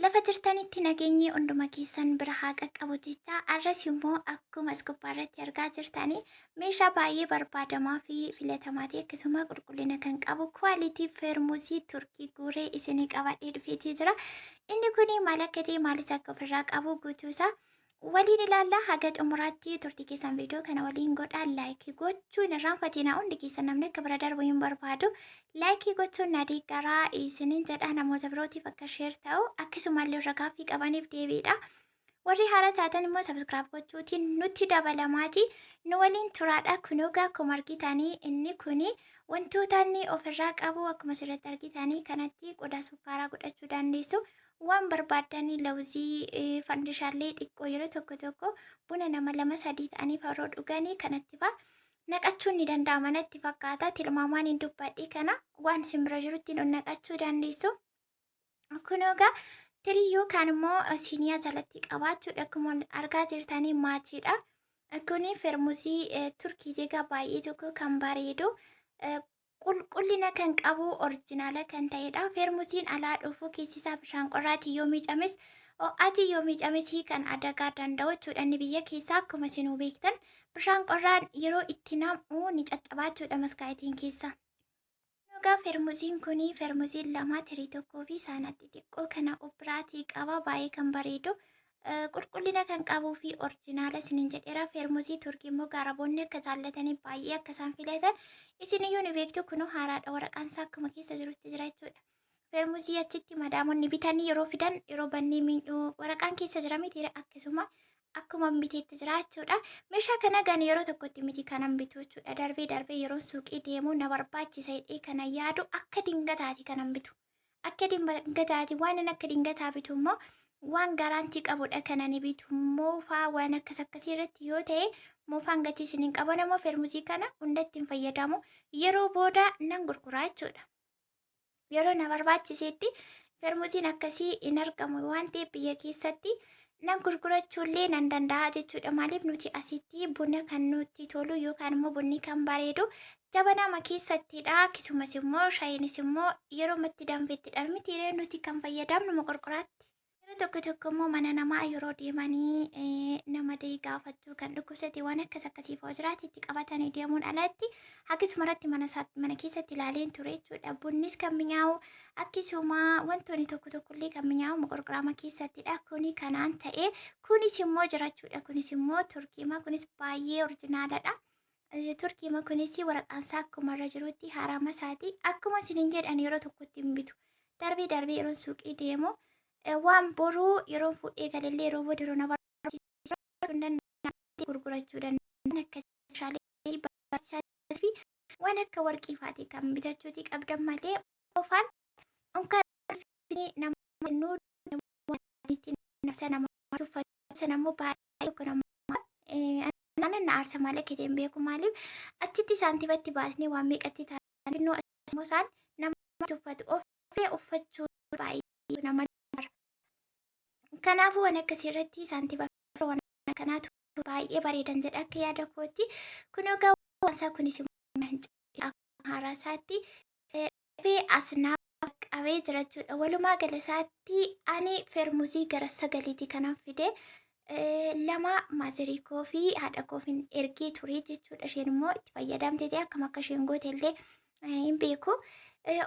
Lafa jirtanitti nageenyi hunduma keessan bira haa qaqqabu jechaa arras immoo akkuma as gubbaarratti argaa jirtanii meeshaa baay'ee barbaadamaa fi filatamaa ta'e akkasuma qulqullina kan qabu kwaalitii feermuusii turkii guuree isinii qabadhee dhufeetii jira. Inni kun maal akka ta'e maalis akka ofirraa qabu guutuu isaa waliin ilaalla. Haga xumuraatti turtii keessan viidiyoo kana waliin godhaa. Laayikii gochuun irraanfatinaa. Hundi keessan namni akka bira darbu hin barbaadu. Laayikii gochuun na deeggaraa isiniin jedha, namoota birootiif akka sheer ta'u akkasumallee irra gaaffii qabaniif deebiidha. Warri haara taatan immoo sabiskiraayib gochuutiin nutti dabalamaati. Nu waliin turaadha. Kunoo akkuma argitanii inni kuni wantoota inni ofirraa qabu akkuma asirratti argitanii kanatti qodaa sukkaaraa godhachuu dandeessu. Waan barbaaddanii lawuzii fandishaallee xiqqoo yeroo tokko tokko buna nama lama sadii ta'anii yeroo dhuganii kanatti fa'a naqachuun ni danda'ama natti fakkaata. Tilmaamaan hin dubbadhe, kana waan isin bira jirutti naqachuu dandeessu. Kun egaa tirii yookaan immoo siiniyaa jalatti qabaachuudha. Akkuma argaa jirtanii maachiidha. Kuni fermusii turkii egaa baay'ee tokko kan bareedu, qulqullina kan qabu, orjinaala kan ta'edha. Feermusiin alaa dhufu keessi isaa bishaan qorraatiin yoo miicames, ho'aatiin yoo miicames kan adagaa danda'u jechuudha. Inni biyya keessaa akkuma isinuu beektan bishaan qorraan yeroo itti nam'u ni caccabaa jechuudha maskaayitiin keessa. Egaa feermusiin kun feermusiin lama, tirii tokkoo fi saanatti xiqqoo kana of biraatii qaba. Baay'ee kan bareedu, qulqullina kan qabuu fi orjinaala isiniin jedheera. Feermuzii turkii immoo araboonni akka jaallatanii baay'ee akka isaan filatan isiniyyuu ni beektu. Kunoo haaraadha, waraqaan isaa akkuma keessa jirutti jira jechuudha. Feermuzii achitti madaamonni bitanii yeroo fidan yeroo bannee miidhuu waraqaan keessa jira miti, akkasuma akkuma biteetti jira jechuudha. Meeshaa kana gan yeroo tokkotti miti kanan bitu jechuudha. Darbee darbee yeroo suuqii deemu na barbaachisa jedhee kana yaadu akka dingataati kanan bitu. Akka dingataati waan akka dingataa bitu immoo waan garaantii qabudha kan ani bitu. Moofaa waan akkas akkasii irratti yoo ta'e moofaan gatii isin hin qaban. Ammoo feermusii kana hundatti hin fayyadamu, yeroo booda nan gurguraa jechuudha. Yeroo na barbaachisetti feermusiin akkasii hin argamu waan ta'eef biyya keessatti nan gurgurachuullee nan danda'a jechuudha. Maaliif, nuti asitti buna kan nutti tolu yookaan immoo bunni kan bareedu jabanaama keessattidha. Akkasumas immoo shaayinis immoo yeroo matti danfettidha miti nuti kan fayyadamnu moqorqoraatti. Yeroo tokko tokko immoo mana namaa yeroo deemanii nama dayii gaafachuu kan dhukkubsate waan akkas akkasii fa'aa jiraate itti qabatanii deemuun alatti akkasuma irratti mana keessatti ilaaleen ture jechuudha. Bunnis kan mi'aawu akkasuma wantoonni tokko tokkollee kan mi'aawu moqorqoraama keessattidha. Kuni kanaan ta'e kunis immoo jirachuudha. Kunis immoo turkiima, kunis baay'ee orjinaaladha. Turkiima kunis waraqaan isaa akkuma irra jirutti haaraama isaati. Akkuma isiniin jedhan yeroo tokkotti hin bitu. Darbee darbee yeroo suuqii deemu waan boruu yeroo fuudhee galellee yeroo booda yeroo na barbaachisu gurgurachuu danda'an akkasii meeshaalee barbaachisaa fi waan akka warqii fa'aati kan bitachuutii qabdan malee qofaan unkaan nama kennuu nama tuffatu sana immoo baay'ee tokko nama na aarsa malee akka ta'e hin beeku. Maaliif, achitti saantimatti baasnee waan meeqatti ta'an immoo isaan nama tuffatu, ofii uffachuu baay'ee nama. Kanaafuu waan akkasii irratti saantima waan akkanaatu baay'ee bareedan jedha akka yaada kootti. Kun egaa waan isaa kunis immoo haaraa isaatti dhufee as naaf qabee jira jechuudha. Walumaa gala isaatti ani feermuzii gara sagaliitii kanan fide. Lama maazirii koo fi haadha koofin ergee ture jechuudha. Isheen immoo itti fayyadamte ta'e akkam akka isheen goote illee hin beeku.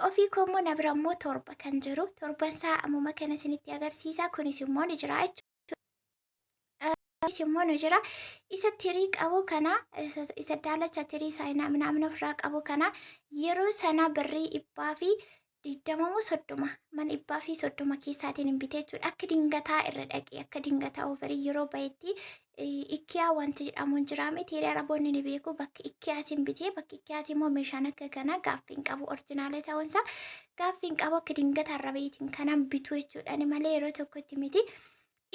Ofii koo immoo na bira immoo torba kan jiru. Torban isaa ammuma kana isinitti agarsiisa. Kunis immoo ni jira jechuudha. Kunis immoo ni jira. Isa tirii qabu kana, isa daalacha tirii saayinaa minaamin ofirraa qabu kana yeroo sana birrii 120 moo 30, mana 130 keessaatiin hin bitee jechuudha. Akka dingataa irra dhaqee akka dingataa ofarii yeroo bahetti ikkiyaa wanti jedhamu hin jira miti, araboonni ni beeku. Bakka ikkiyaatiin bitee, bakka ikkiyaatiin immoo meeshaan akka kanaa gaaffii hin qabu, orjinaala ta'uunsaa gaaffii hin qabu. Akka dingataa irra baheetiin kanan bitu jechuudha malee yeroo tokkotti miti.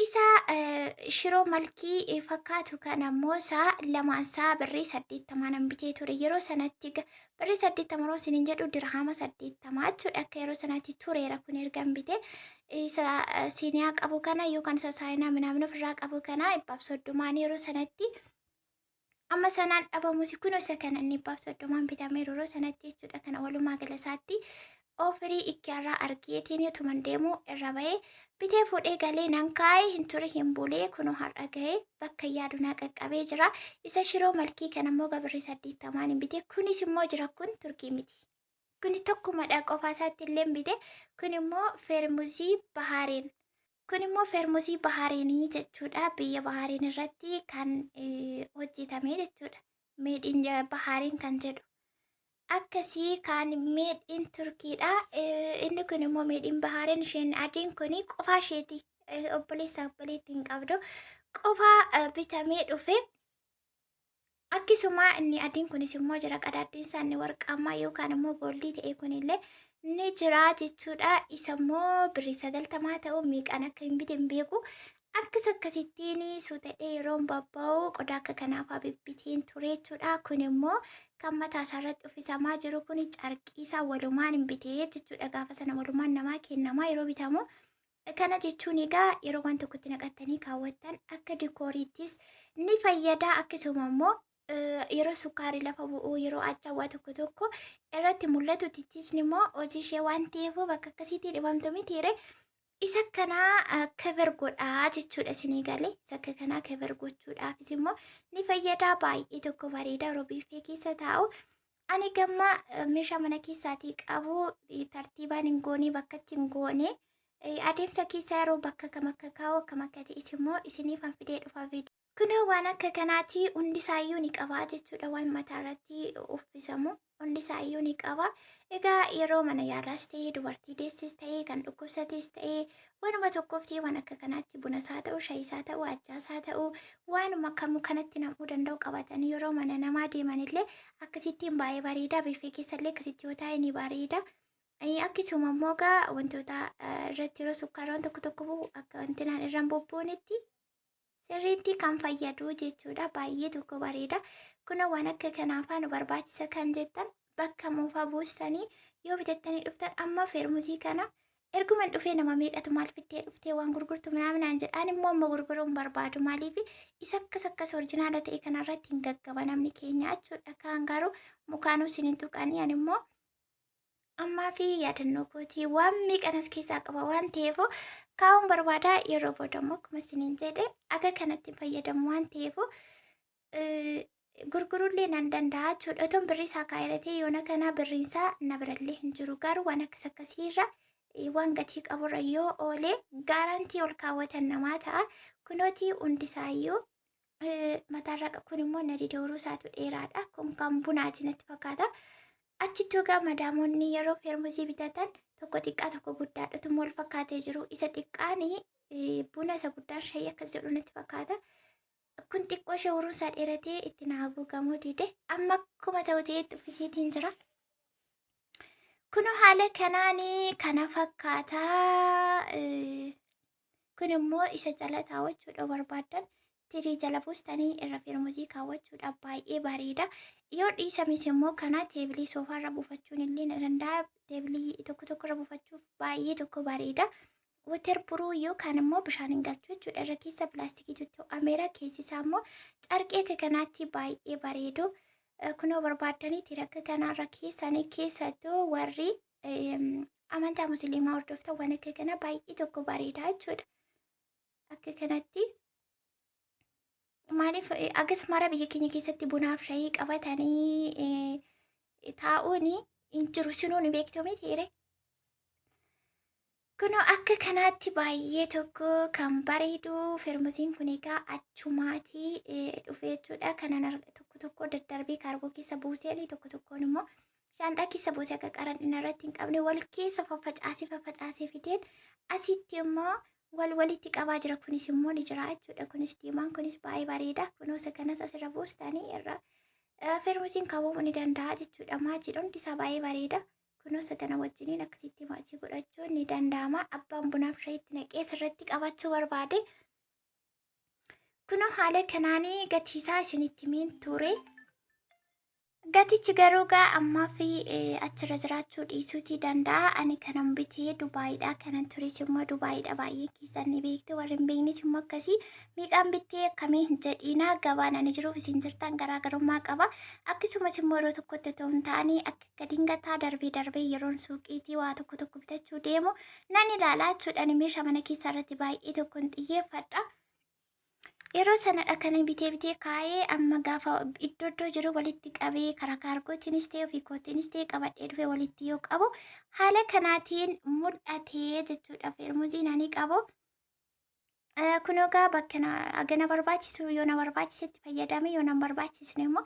Isa shiroo malkii fakkaatu kana immoo isaa lamaan isaa birrii 80 nan bitee ture. Yeroo sanatti birrii 80 yeroo isiniin jedhu dirhama 80 jechuudha. Akka yeroo sanaatti tureera kun ergan bite. Isa siiniyaa qabu kana yookaan isa saayinaa minaamin ofirraa qabu kana 130n yeroo sanatti amma sanaan dhabamus kun isa kana inni 130n bitamee yeroo sanatti jechuudha. Kana walumaa gala isaatti Ofirii ikkiarraa argeetiin utuman deemuu irra ba'ee bitee fuudhee galee nan kaa'ee hin ture hin bulee kunoo har'a ga'ee bakka yaadu naa qaqqabee jira. Isa shiroo malkii kan ammoo gabirrii 80n hin bite. Kunis immoo jira kun turkii miti. Kuni tokkumadha qofaa isaatti illee bite. Kun immoo feermuzii Bahaareen. Kun immoo feermuzii Bahaareenii jechuudha. Biyya Bahaareen irratti kan hojjetame jechuudha. Made in Bahaareen kan jedhu. Akkasii kan made in Turkiidha. Inni kun immoo made in Bahaareen isheen adiin kun qofaa isheeti. Obboleessa obboleetti hin qabdu. Qofaa bitamee dhufe. Akkasuma inni adiin kunis immoo jira qadaaddiin isaa inni warqaamaa yookaan immoo goldii ta'e kunillee ni jira jechuudha. Isa immoo birrii 90 ta'u meeqaan akka hin bite hin beeku. Akkas akkasittiin suutadhee yeroon babba'u qodaa akka kanaafaa bibbiteen ture jechuudha. Kun immoo kan mataa isaarratti uffisamaa jiru kun carqii isaa walumaan hin bitee jechuudha. Gaafa sana walumaan namaa kennamaa yeroo bitamu. Kana jechuun egaa yeroo waan tokkotti naqattanii kaawwattan akka dikooriittis ni fayyada. Akkasuma immoo yeroo sukkaarri lafa bu'u yeroo achaawwaa tokko tokko irratti mul'atu tittisni immoo hojii ishee waan ta'eef bakka akkasiitti dhibamtu mitiire. Isa kanaa cover godhaa jechuudha isinii galee. Isa akka kanaa cover gochuudhaafis immoo ni fayyada. Baay'ee tokko bareeda yeroo biiffee keessa taa'u. Ani gamma meeshaa mana keessaatii qabu tartiibaan hin goone bakkatti hin goone adeemsa keessa yeroo bakka kam akka kaa'u akkam akka ta'es immoo isiniifan fidee dhufa viidiyoo. Kunoo waan akka kanaati hundisaayyuu ni qaba jechuudha waan mataa irratti uffisamu hundisaayyuu ni qaba. Egaa yeroo mana yaalaas ta'ee dubartii deesses ta'ee kan dhukkubsates ta'ee waanuma tokkoof ta'ee waan akka kanaatti bunas haa ta'u shayiis haa ta'u ajaas haa ta'u waanuma kamuu kanatti nam'uu danda'u qabatanii yeroo mana namaa deemanillee akkasittiin baay'ee bareeda. Biffee keessallee akkasitti yoo taa'e ni bareeda. Akkasuma immoo egaa wantoota irratti yeroo sukkaaraan tokko tokko bu'u akka wanti naan irraan bobboonetti sirriitti kan fayyadu jechuudha. Baay'ee tokko bareeda. Kun waan akka kanaafaa nu barbaachisa kan jettan bakka moofaa buustanii yoo bitattanii dhuftan amma feermuzii kana erguma dhufee nama meeqatu maal fiddee dhuftee waan gurgurtu minaaminaan jedhaan immoo amma gurguruu hin barbaadu maaliif isa akkas akkas orjinaala ta'e kanarratti hin gaggaba namni keenya jechuudha. Kaan garuu mukaanuu isin hin tuqanii ani immoo ammaa fi yaadannoo kootii waan meeqanas keessaa qaba waan ta'eef kaa'uun barbaada yeroo booda immoo akkuma isiniin jedhe aga kanatti fayyadamu waan ta'eef gurguruullee nan danda'a jechuudha. Otoon birrii isaa kaa'eeratee yoona kana birriin isaa na birallee hin jiru garuu waan akkas akkasiirra waan gatii qaburra yoo oole gaarantii ol kaawwatan namaa ta'a. Kunootii hundisaayyuu mataarraa kun immoo na didooru isaatu dheeraadha. Kun kan bunaati natti fakkaata. Achitti egaa madaamonni yeroo feermuzii bitatan tokko xiqqaa tokko guddaadhatu wal fakkaatee jiru. Isa xiqqaan buna isa guddaan shayii akkas jedhu natti fakkaata. Kun xiqqoo ishee uruun isaa dheeratee itti na haguugamuu dide. Amma akkuma ta'u ta'etti uffisiitiin jira. Kunoo haala kanaan kana fakkaata. Kun immoo isa jala taawwachuudha barbaaddan tirii jala buustanii irra feermuzii kaawwachuudhaaf baay'ee bareeda. Yoo dhiisames immoo kana teebilii soofaarra buufachuun illee ni danda'a. Teebilii tokko tokkorra buufachuuf baay'ee tokko bareeda. Water buruu yookaan immoo bishaan hin galchu jechuudha. Irra keessa pilaastikiitu ho'ameera. Keessi isaa immoo carqee akka kanaatti baay'ee bareedu. Kunoo barbaaddanii akka kanaarra keessanii keessattuu warri amantaa musliimaa hordoftan waan akka kanaa baay'ee tokko bareeda jechuudha. Akka kanatti maaliif akkas mara biyya keenya keessatti bunaaf shayii qabatanii taa'uun hin jiru sinuu ni beektu mitiire. Kunoo akka kanaatti baay'ee tokko kan bareedu feermuziin kun egaa achumaatii dhufe jechuudha. Kanan tokko tokko daddarbee kaarboo keessa buuseen tokko tokkoon immoo shaanxaa keessa buusee akka qaran irratti hin qabne wal keessa faffacaasee faffacaasee fideen asitti immoo wal walitti qabaa jira. Kunis immoo ni jira jechuudha. Kunis diimaan kunis baay'ee bareeda. Kunoo isa kanas asirra buustanii irra feermuziin kaawwamuu ni danda'a jechuudha. Maachiidha hundi isaa baay'ee bareeda. Kunoo isa kana wajjiniin akkasitti maachii godhachuun ni danda'ama. Abbaan bunaaf shayiitti naqee sirriitti qabachuu barbaade. Kunoo haala kanaanii gatiisaa isinitti himeen ture. Gatichi garuu gaa ammaa fi achirra jiraachuu dhiisuutii danda'a. Ani kanan bitee Dubaayiidha. Kanan tures immoo Dubaayiidha. Baay'een keessan ni beektu. Warri hin beeknes immoo akkasii meeqaan bittee akkamii hin jedhiina. Gabaan ani jiruuf isin jirtan garaagarummaa qaba. Akkasumas immoo yeroo tokkotti otoo hin taane akka dingataa darbee darbee yeroon suuqiitii waa tokko tokko bitachuu deemu nan ilaalaa jechuudha. Ani meeshaa mana keessaa irratti baay'ee tokkoon xiyyeeffadha. Yeroo sanadha kan bitee bitee kaa'ee amma gaafa iddoo iddoo jiru walitti qabee karaa kaargootiinis ta'e ofii kootiinis ta'e qabadhee dhufe walitti yoo qabu haala kanaatiin mul'atee jechuudha. Feermuziin ani qabu. Kun egaa bakka aga na barbaachisu yoo na barbaachisetti fayyadame, yoo na hin barbaachisne immoo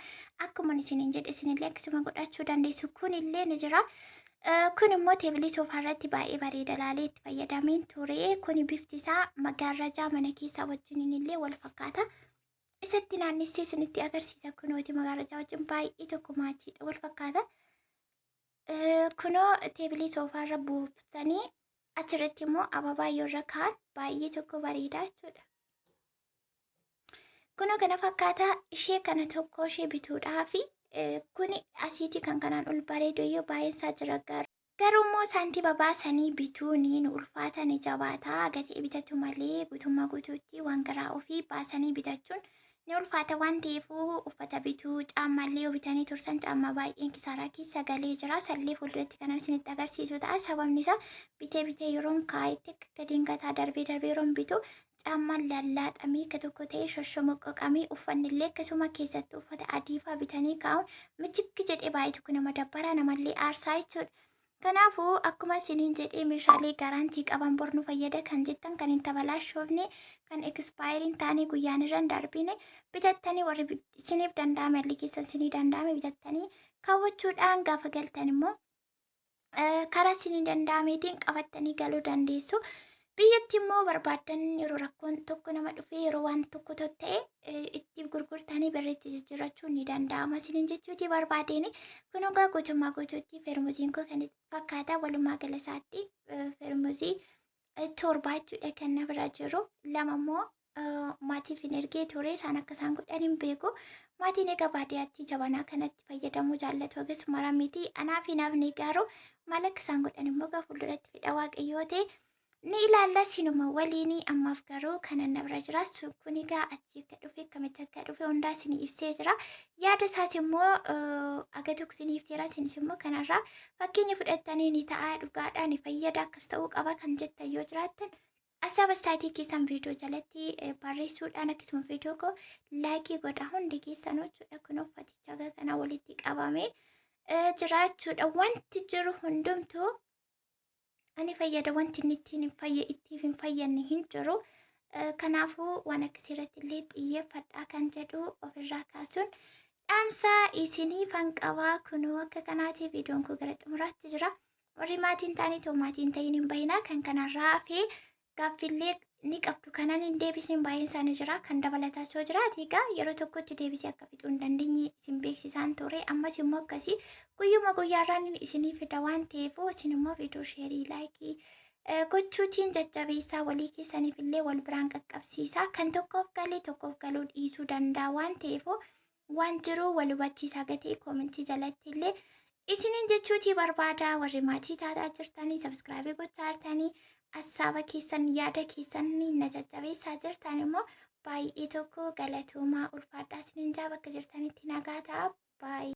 akkuma isiniin jedhe isinillee akkasuma godhachuu dandeessu. Kun illee ni jira. Kun immoo teebilii soofaa irratti baay'ee bareeda laalee itti fayyadameen ture. Kun bifti isaa magaarrajaa mana keessaa wajjiniin illee wal fakkaata. Isatti naannessee isinitti agarsiisa. Kunooti magaarrajaa wajjin baay'ee tokko maachiidha, wal fakkaata. Kunoo teebilii soofaa irra buuftanii achirratti immoo ababaa yoo irra kaa'an baay'ee tokko bareeda jechuudha. Kunoo kana fakkaata. Ishee kana tokko ishee bituudhaafi kuni asiitii kan kanaan ol bareedu iyyuu baay'een isaa jira garuu. Garuu immoo saantima baasanii bituun ni ulfaata, ni jabaata. Gatii bitatu malee guutummaa guutuutti waan garaa ofii baasanii bitachuun ni ulfaata waan ta'eef uffata bituu, caammaallee yoo bitanii tursan caammaa baay'een kisaaraa keessa galee jira. Sallee fuulduratti kanan isinitti agarsiisu ta'a. Sababni isaa bitee bitee yeroon kaa'etti akka dingataa darbee darbee yeroon bitu caammaan lallaaxamee akka tokko ta'e shoshomooqqoqamee, uffanni illee akkasuma, keessattuu uffata adii fa'aa bitanii kaa'uun michikki jedhee baay'ee tokko nama dabbaraa, namallee aarsaa jechuudha. Kanaafuu akkuma isiniin jedhee meeshaalee guarantee qaban, bor nu fayyada kan jettan, kan hin tabalaashoofne, kan expire hin taane, guyyaan irra hin darbine bitattanii, warri isiniif danda'ame, alli keessan isinii danda'ame bitattanii kaawwachuudhaan gaafa galtan immoo karaa isinii danda'ameetiin qabattanii galuu dandeessu. Biyyatti immoo barbaaddan yeroo rakkoon tokko nama dhufee, yeroo waan tokko ta'e itti gurgurtanii birriitti jijjiirrachuun ni danda'ama isiniin jechuuti barbaadeen. Kun egaa guutummaa guutuutti feermuziin koo kan fakkaata. Walumaa gala isaatti feermuzii 7 jechuudha kan na bira jiru. Lama immoo maatiif hin ergee ture, isaan akka isaan godhan hin beeku. Maatiin egaa baadiyyaatti jabanaa kanatti fayyadamuu jaallatu, agas mara miti. Anaaf hin hafne, garuu maal akka isaan godhan immoo gaa fuulduratti fedha Waaqayyoo ta'e ni ilaalla sinuma waliin. Ammaaf garuu kana na bira jira. Kun egaa achi akka dhufe, akkamitti akka dhufe hundaa isinii ibsee jira. Yaada isaas immoo aga tokko isinii ibseera. Isinis immoo kanarraa fakkeenya fudhattanii ni ta'a, dhugaadhaa ni fayyada, akkas ta'uu qaba kan jettan yoo jiraattan asaaba istaatii keessan viidiyoo jalatti barreessuudhaan, akkasuma viidiyoo koo like godha hundi keessan jechuudha. Kun uffaticha aga kana walitti qabamee jira jechuudha. Wanti jiru hundumtuu ani fayyada, wanti inni ittiin hin ittiif hin fayyadne hin jiru. Kanaafuu waan akkasii irratti illee xiyyeeffadhaa kan jedhu ofirraa kaasuun dhaamsa isiniifan qabaa. Kunoo akka kanaati viidiyoon koo gara xumuraatti jira. Warri maatiin ta'anii too maatiin ta'in hin bayinaa. Kan kanarraa hafee gaaffiillee ni qabdu, kanan hin deebisne baay'een isaanii jira. Kan dabalataas yoo jiraate egaa yeroo tokkotti deebisee akka fixuu hin dandeenye isin beeksisaan ture. Ammas immoo akkasii guyyuma guyyaarraan isinii fida waan ta'eef isin immoo viidiyoo share, like gochuutiin jajjabeessaa, walii keessaniif illee wal biraan qaqqabsiisaa. Kan tokkoof galee tokkoof galuu dhiisuu danda'a waan ta'eef waan jiru wal hubachiisaa gatee comment jalatti illee isiniin jechuutii barbaada. Warri maatii taataa jirtanii, subscribe gochaa jirtanii, assaaba keessan, yaada keessan na jajjabeessaa jirtan immoo baay'ee tokko galatoomaa, ulfaadhaa isiniin jaa. Bakka jirtanitti nagaa ta'a. Baay'ee.